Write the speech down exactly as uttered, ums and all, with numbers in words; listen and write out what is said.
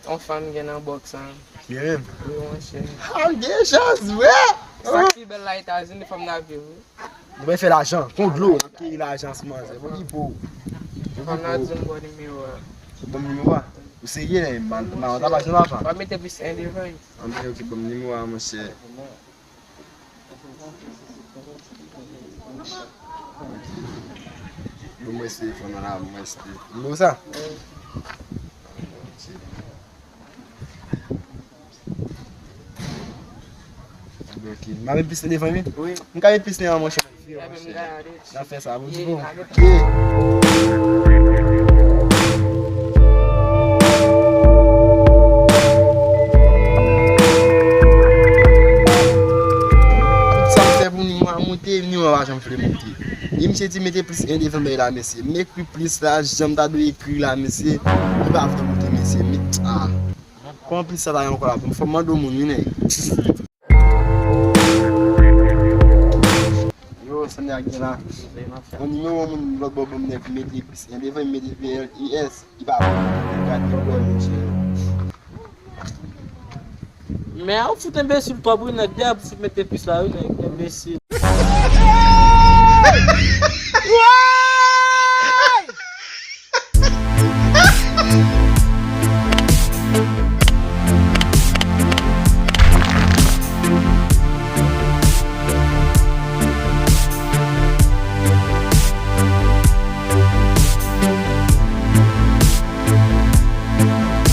yon fanm gen nan bòks an. Li menm? Wi, monchè. Ah, gen chans, vre! Sa k pi bèl la Etazini, fanm nan viv, wi. Nou bay fè lajan, kon dlo, n ap keri lajan sou manzè. Pou ki pou? Fanm nan di m bon nimewo a. Bon nimewo a? Ou serye, nèg? M a, m a, m a, pa janm avan. W ap mete plis en devan. Anben, ok, ban m nimewo a, monchè. Bon, mwen se telefòn nan la, mwen se telefòn. Nimewo sa? Ok. M a met plis devan, wi. Wi. M ka met plis devan, monchè. N a fè sa, bon, bon. Tout sa m fè pou nimewo a monte, nimewo a pa janm vle monte. E misye di mete plis en devan bay la, mesye. M ekri plis la, jan m ta dwe ekri la, mesye. Li pa vle monte, mesye. Men, ah. Kòman plis sa ta ye ankò la? Fò m mande yon moun, wi, nèg. Yo, sa nèg gen la? Yon nimewo moun lòt bò ban m nèg mete plis en devan, mete P L I S. Li pa bon. Gade yo, monchè. Men a ou fout enbesil twòp, wi, nèg. Dèyè pou fout mete plis la, wi, nèg. Enbesil.